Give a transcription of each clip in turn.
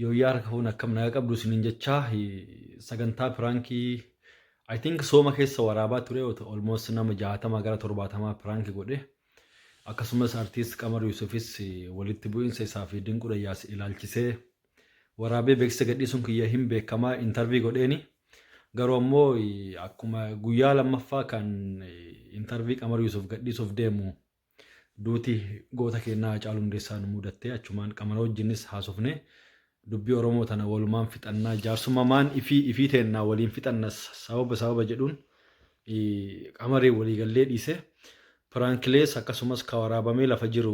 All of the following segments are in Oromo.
Yooyyaa harka fuune akkam nagaa qabdu isiniin jechaa sagantaa piraankii I think sooma keessa waraabaa ture almost nama 60 gara 70 piraankii godhe. Akkasumas artiist Qamar Yuusufis walitti bu'iinsa isaa fi Dinquu Dayyaas ilaalchisee waraabee beeksisa gadhiisuun kiyya hin beekamaa intarvii godheeni. Garuu ammoo akkuma guyyaa lammaffaa kan intarvii Qamar Yuusuf gadhiisuuf deemu duuti goota keennaa Hacaaluu Hundeessaa nu mudattee achumaan Qamara wajjinis haasofne dubbii Oromoo tana walumaan fixannaa jaarsummaa maan ifii ifii teennaa waliin fixanna sababa sababa jedhuun Qamariin walii gallee dhiise. Piraankilees akkasumas ka waraabamee lafa jiru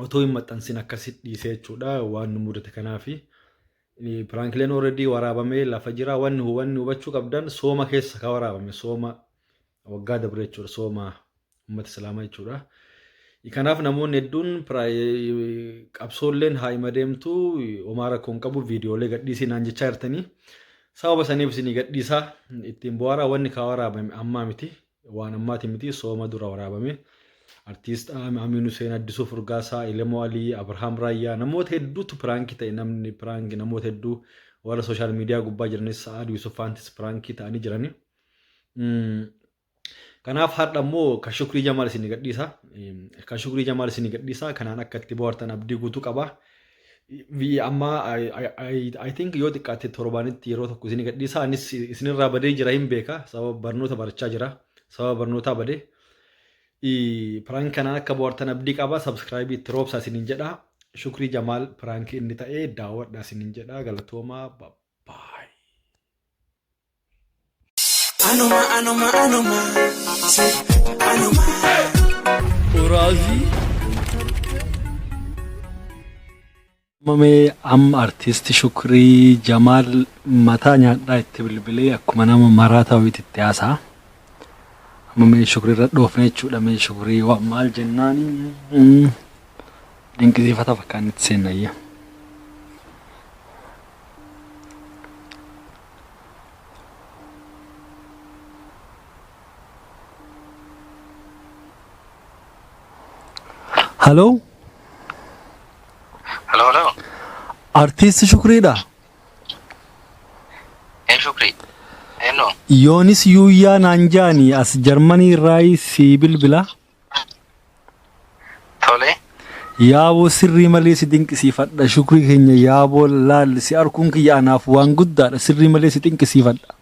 otoo hin maxxansin akkasi dhiisee jechuudha waan nu mudate kanaafi. Piraankileen already waraabamee lafa jira wanni wanni hubachuu qabdan sooma keessa ka waraabame sooma waggaa dabre jechuudha sooma ummata islaamaa jechuudha. Kanaaf namoonni hedduun qabsoolleen haa ima deemtu homaa rakkoo hin qabu viidiyoolee gadhiisii naan jechaa jirtanii sababa saniif isinii gadhiisaa ittiin bohaaraa wanni kaa waraabame ammaa miti waan ammaati miti sooma dura waraabame. Artiist Amiin Hussein, Addisuu Furgaasaa, Elemoo Alii, Abrahaam Raayyaa namoota hedduutu piraankii ta'e namni piraankii namoota hedduu warra sooshaal miidiyaa gubbaa jiranis Sa'aad Yusuf Faantis piraankii ta'anii jirani. Kanaaf har'a immoo kan Shukrii Jamaal isinii gadhiisa. Kan Shukrii Jamaal isinii gadhiisa. Kanaan akka itti bohaartan abdii guutuu qaba. Amma I think yoo xiqqaate torbaanitti yeroo tokko isinii gadhiisa. Anis isinirraa badee jira hin beeka. Sababa barnoota barachaa jira. Sababa barnootaa badee. Piraank kanaan akka bohaartan abdii qaba. Sabskraayibii itti roobsaa isiniin jedha. Shukrii Jamaal piraankii inni ta'ee daawwadhaa isiniin jedha. Galatoomaa. Baay. Anuma anuma anuma si anuma. Uraazii. Mee amma artisti Shukrii Jamaal mataa nyaadhaa itti bilbilee akkuma nama maraataa wayiitti itti haasa'a. Amma mee Shukrii irra dhoofne jechuudha. Mee Shukrii waan maal jennaani dinqisiifata fakkaan itti seennayya. Haloo, Hello, hello. Artiist Shukriidha. Ee Shukri. Hello. Yoonis Yuuyyaa naan jaani as Jarmanii irraa si bilbila. Tole. Yaaboo sirrii malee si dinqisiifadha shukrii keenya yaaboo laal si arkuun kiyya anaaf waan guddaadha sirrii malee si dinqisiifadha.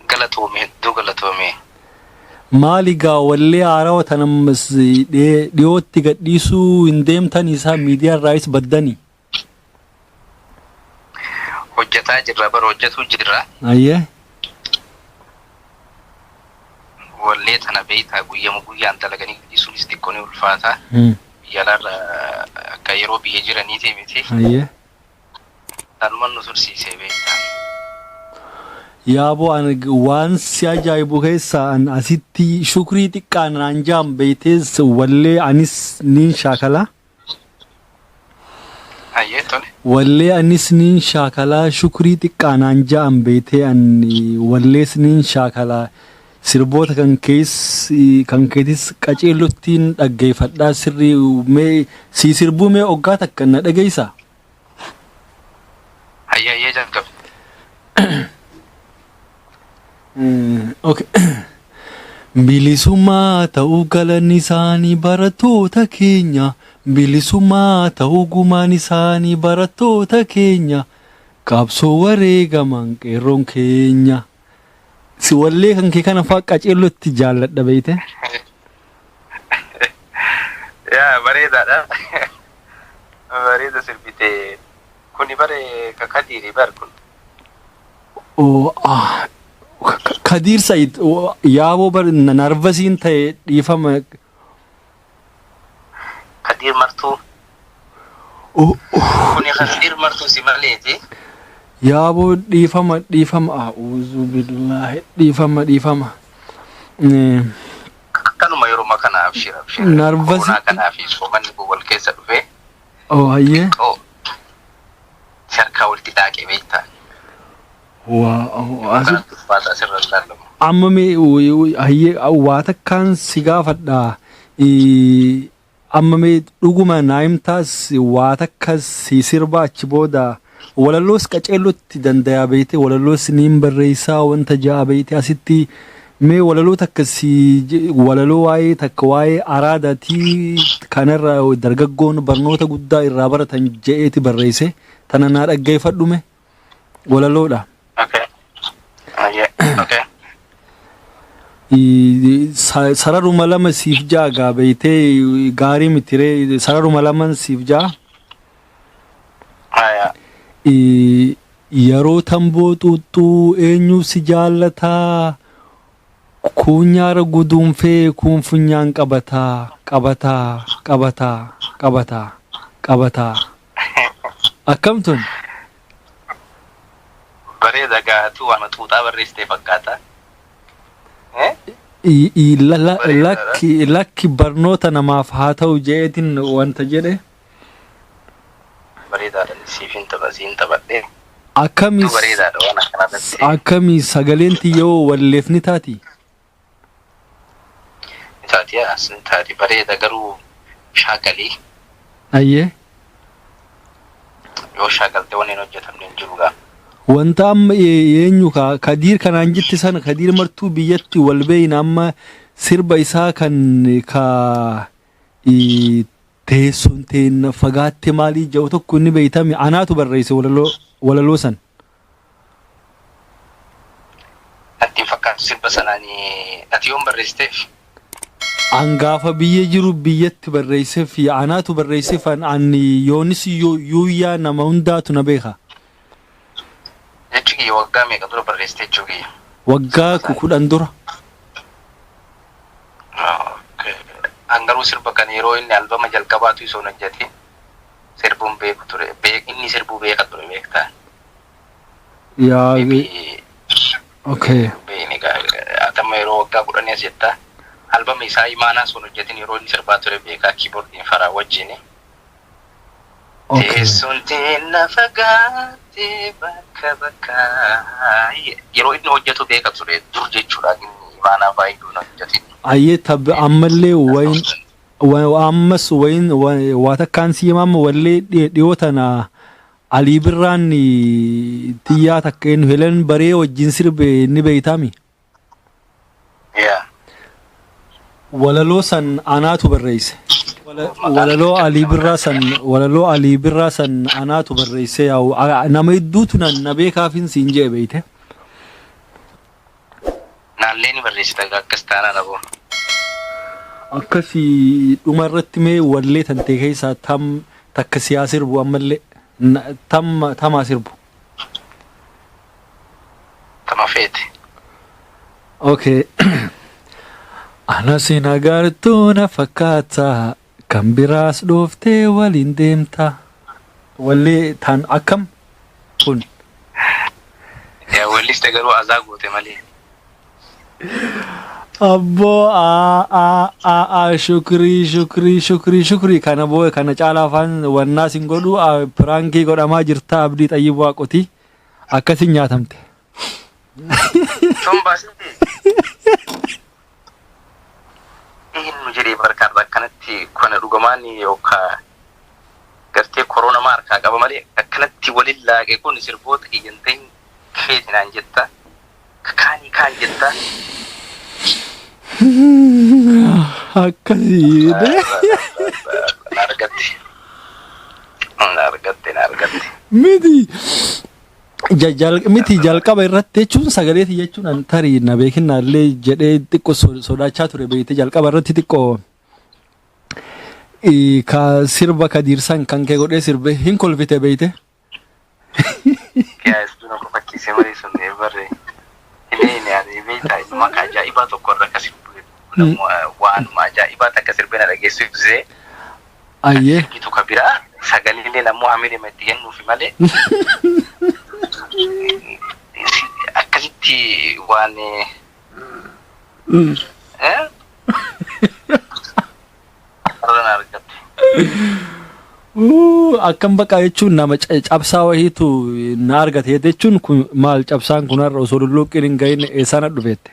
Galatoomi hedduu galatoomi. Maali gaa wallee haarawa tana dhiyootti gadhiisuu hin deemtan isaa miidiyaa irraayis baddani. Hojjetaa jirra bara hojjetuu jirra. Ayyee. Wallee tana beektaa guyyama guyyaan dalaganii gadhiisuunis xiqqoo ni ulfaata. Biyya alaarra akka yeroo biyya jiraniiti miti. Ayyee. Sanuman nu tursiisee beektaa. Yaaboo an waan si ajaa'ibu keessaa an asitti shukrii xiqqaa naan jaan beeytees wallee anis niin shaakala. Hayyee tole. Wallee anis niin shaakalaa shukrii xiqqaa naan ja'an beeytee an wallees niin shaakalaa sirboota kan kees kan keetis qaceellottiin dhaggeeffadhaa sirrii mee sii sirbuu mee oggaa takka na dhageessaa. Hayyee hayyee jalqabi. Okay. Bilisummaa ta'uu galanni isaanii barattoota keenya. Bilisummaa ta'uu gumaan isaanii barattoota keenya. Qabsoo wareegaman qeerroon keenya. Si wallee kan kee kana fa'aa qaceellotti jaalladha beeyte. Yaa bareedaadha. Bareeda sirbite. Kuni bare ka kadiiri bar kun. Oh, ah, Kadiir Said yaaboo bar narvasiin ta'e dhiifama. Kadiir Martuu. Oh, oh. Kuni Kadiir Martuu si maleeti. Yaaboo dhiifama dhiifama a'uuzu billaahi dhiifama dhiifama. Akkanuma yeruma kana abshir abshir. Narvasi- Koronaa kanaa fi soomanni kun wal keessa dhufee Oh hayyee. xiqqoo si harkaa walitti daaqee beektaa. Waa asi Kanatti ulfaata asirra hin laallamu. amma mee hayyee waa takkaan si gaafadha. Amma mee dhuguma naa himtaas waa takka si sirba achi booda walalloos qaceellotti dandayaa beeyte walalloos niin barreessaa wanta ja'a beeyte asitti mee walaloo takka si walaloo waa'ee takka waa'ee araadaatii kanarra dargaggoon barnoota guddaa irraa baratan je'eeti barreesse tana naa dhaggeeffadhume walaloodha. Okay. Yeah. Okay. Sararuma lama siif ja'a gaa beeytee gaarii mitiree sararuma laman siif ja'a. Haya. Yeroo tamboo xuuxxuu eenyu si jaallataa kuun nyaara guduunfee kuun funyaan qabataa qabataa qabataa qabataa qabataa akkam tun. Bareeda gaatu waan xuuxaa barreessitee fakkaata. Eh? Lakki lakki barnoota namaaf haa ta'u je'eetiin wanta jedhe. Bareedaadha siif hin tapha siin taphadhee. Akkami Tu bareedaadha waan akkanarratti. Akkami sagaleen tiyyoo walleef ni taati? Ni taati yaa ni taati bareeda garuu shaakalii Ayyee. Yoo shaakaltee wanni hin hojjetamne hin jiru gaa. Wanta amma eenyu ka Kadiir kanaan jette sana Kadiir martuu biyyatti wal beeyna amma sirba isaa kan ka teessoon teenna fagaatte maalii jedhu tokko inni beeytami anaatu barreesse walaloo walaloo san. Natti hin fakkaatu sirba sanaan ati yoom barreessiteef? An gaafa biyya jiru biyyatti barreesseef anaatu barreesseef an yoonis yuuyyaa nama hundaatu na beeka. Jechi kiyya waggaa meeqa dura barreessite jechuu kiyya. Waggaa 10 dura. An garuu sirba kan yeroo inni albama jalqabaatu osoo hin hojjetin sirbuun beeku ture. Inni sirbuu beeka ture beektaa. Yaa Maybe okay. Beekni atama yeroo waggaa 10 as jetta. Albama isaa imaanaa sun hojjetin yeroo inni sirbaa ture beekaa keyboardiin faraa wajjini. Teessoon teenna fagaatte bakka bakka yeroo inni hojjetu beeka ture dur jechuudha inni imaanaa baay'ee hin hojjetin. Ayyee tab ammallee wayin ammas wayin waa takkaan si himaa wallee dhiyoo tana Alii Birraan tiyyaa takka inni Helen Baree wajjin sirbe ni beeytaami. Yeah. Walaloo san anaatu barreesse. Walaloo Alii Birraa san walaloo Alii Birraa san anaatu barreesse yaa'u nama hedduutu na beekaafin siin jee beeyte. Naallee ni barreessita akkas taanaan aboo. Akkasii dhuma irratti mee wallee tantee keessaa tam takka siyaa sirbu ammallee tam tamaa sirbu. Tama feete. Okay. Ana sin agartuu na fakkaata kan biraas dhooftee waliin deemta. Wallee taan akkam kun. Yaa welliste garuu azaa goote malee. Abboo a a a a shukrii shukrii shukrii shukrii kana boo kana caalaa afaan wannaa sin godhu prankii godhamaa jirta Abdii Xayyib Waaqotii akkasin nyaatamte. Soon baasite. Eenyu jedhee barkaarra akkanatti kana dhugamaan yookaan gartee korona maa harkaa qaba malee akkanatti walin laaqe kun sirboota kiyyan ta'in keeti naan jetta. Kaanii kaan jetta. Akkasii. Na argatte. Na argatte na argatte. Miti miti jalqaba irratti jechuun sagaleeti jechuun an tarii na beekinnaallee jedhee xiqqoo sodaachaa ture beekte jalqaba irratti xiqqoo ka sirba kadiirsan kan kee godhee sirbe hin kolfite beekte. Yaa istuu na kofalchiise malee sun barre. Hin ani beektaa inuma akka ajaa'ibaa tokko irra akka sirbu waanuma ajaa'ibaa takka sirbee na dhageessisee. Ayyee. Sirbitu ka biraa sagalee ammoo hamilee itti kennuufi malee. Akkasitti waan eh? Irra na argatte. Akkam baqa jechuun nama cabsaa wahiitu na argate jechuun kun maal cabsaan kun har'a osoo lulluuqqiin hin gahin eessaan dhufeette.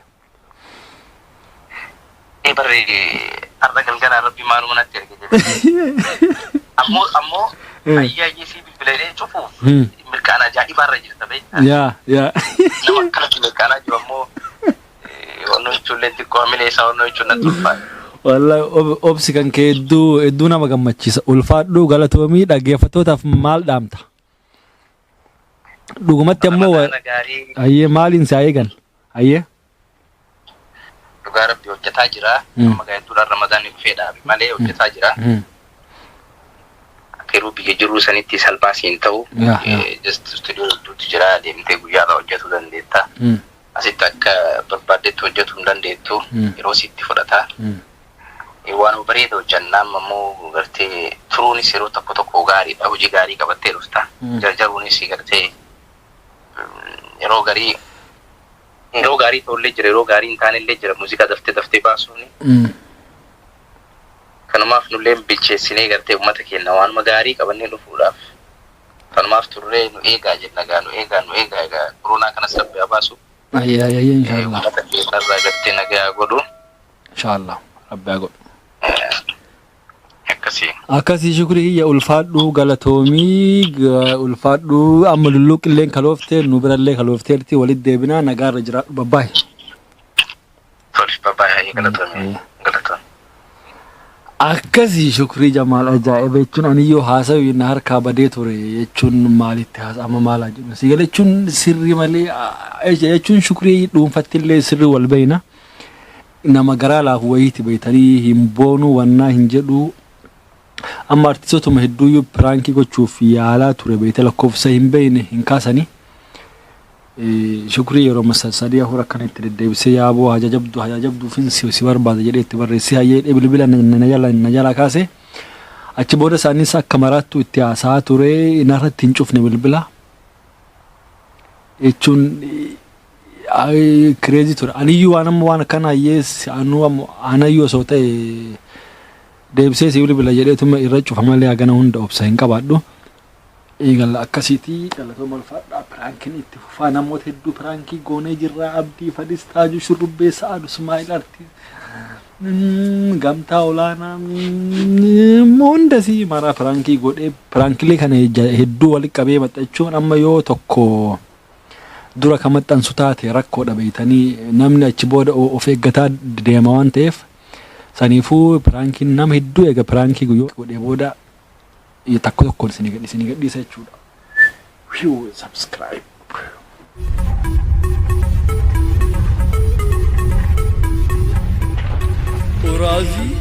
Ee barre Har'a galgalaan rabbi maaluma natti erge jedhe. Ammoo ayyee ayyee sii bilbilee cufuuf mirqaana ajaa'ibaarra jirta beektaa. Yaa yaa. Nama akkanatti mirqaanaa jiru ammoo onnoo jechuun xiqqoo hamilee isaa onnoo jechuun natti ulfaata. Wallahi obsi kan kee hedduu hedduu nama gammachiisa. Ulfaadhuu, galatoomii. Dhaggeeffattootaaf maal dhaamta? Dhugumatti ammoo Ramadaana gaarii. Ayyee, maaliin si eegan? Ayyee. Dhugaa rabbi hojjetaa jira. Amma hedduudhaan Ramadaanni dhufee dhaabe malee hojjetaa jira. Akka yeroo biyya jiruu sanitti salphaa siin ta'u. Yaa, yaa. Just studio hedduutu jira, deemtee guyyaarraa hojjetuu dandeetta. Asitti akka barbaaddetti hojjetuu hin dandeettu. Yeroo sitti fudhata. Waan bareeda hojjannaa, amma immoo gartee turuunis yeroo tokko tokko gaariidha. Hojii gaarii qabattee dhufta. Jarjaruunis gartee yeroo garii yeroo gaarii ta'ullee jira, yeroo gaarii hin taanellee jira, muuziqaa daftee daftee baasuuni. Kanumaaf nullee bilcheessinee gartee uummata keenya waanuma gaarii qabannee dhufuudhaaf kanumaaf turree nu eegaa jenna gaa, nu eegaa, nu eegaa egaa. Koronaa kanas rabbi haa baasu. Ayyee ayyee, inshaallah. Uummata keenyarraa gartee nagaa godhu. Inshaallah, rabbi haa godhu. Akkasii. Akkasii shukrii kiyya, ulfaadhuu, galatoomii, ulfaadhuu. Amma lulluuqilleen kalooftee nu birallee kaloofteerti, walitti deebinaa, nagaarra jiraadhu, babbaay. Tole, babbaayee, galatoomii, galatoomii. Akkasii Shukrii Jamaal, ajaa'iba jechuun aniyyoo haasawi na harkaa badee ture jechuun maalitti haasa'ama maalaa jedhu si gala jechuun sirrii malee jechuun Shukrii dhuunfatti illee sirrii wal beeyna, nama garaa laafu wayiiti beeytanii, hin boonuu wannaa hin jedhu. Amma artistootuma hedduuyyuu prank gochuuf yaalaa ture beeyte, lakkoofsa hin beeyne hin kaasanii. Shukrii yeroo sadii afur akkana itti deddeebisee, yaaboo hajajabdu hajajabduufin si barbaada jedhee itti barreessee, hayyee bilbila na jala kaase. Achi booda isaanis akka maraattu itti haasa'aa ture, narratti hin cufne bilbila. Jechuun crazy ture. Aniyyuu waan amma waan akkana hayyee anuu anayyuu osoo ta'e deebisee si bilbila jedheetuma irra cufa malee hagana hunda obsa hin qabaadhu. Eegalla akkasiitii, galatooma, ulfaadhaa. Prankiin itti fufaa, namoota hedduu prank goonee jirra. Abdii Fadis, Taajuu Shurrubbee, Sa'aadu Ismaa'il, Artii Gamtaa Olaanaa, hundasii maraa prank godhee, prankilee kana hedduu walitti qabee maxxachuun amma yoo tokko dura kan maxxansu taate rakkoodha beeytanii, namni achi booda of eeggataa deema waan ta'eef, saniifuu prankiin nama hedduu eega prank guyyoo godhee booda takko tokkoon isinii gadhiisa jechuudha. Subscribe. Uraazii.